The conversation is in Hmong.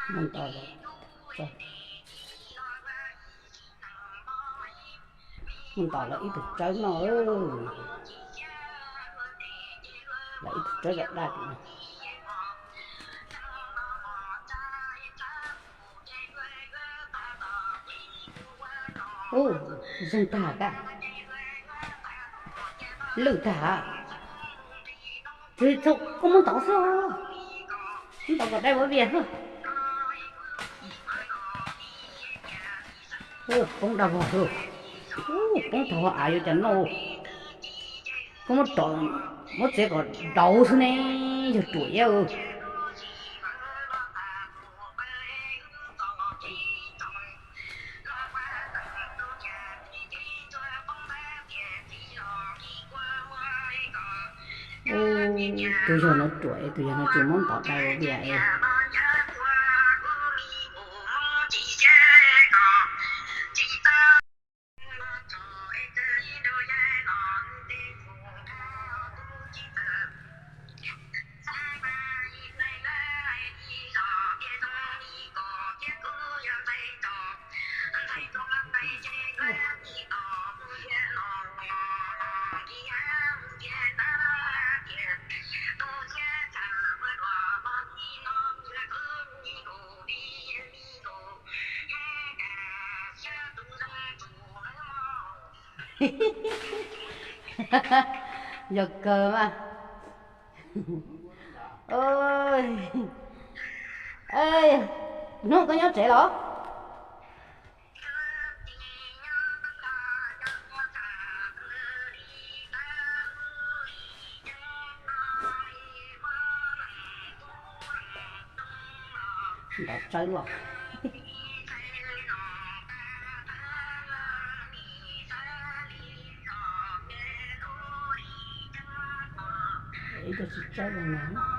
Mus ntos lawm, mus ntos lawm ib tug tsawb no. Lawm ib tug tsawb zam daj tim no. Ub, zeeg tag kab, lwj tag. Tsis txhob, koj muab ntov xwb, muab ntov kom dai vov vias xwb. Ub, poob daj vog xwb. Ub, poob tag vog av yuav cas noj. Koj muab rov, muab txiav kom dauv xwb ne, yog ruam iab. Ub, tus yawg no ruam es tus yawg no tsis muab ntov dai vov vias es. Yog kawg mas. Hnub koj nyob tsev los? Ntov tsawb los. Ib tug tsis tsawb los no.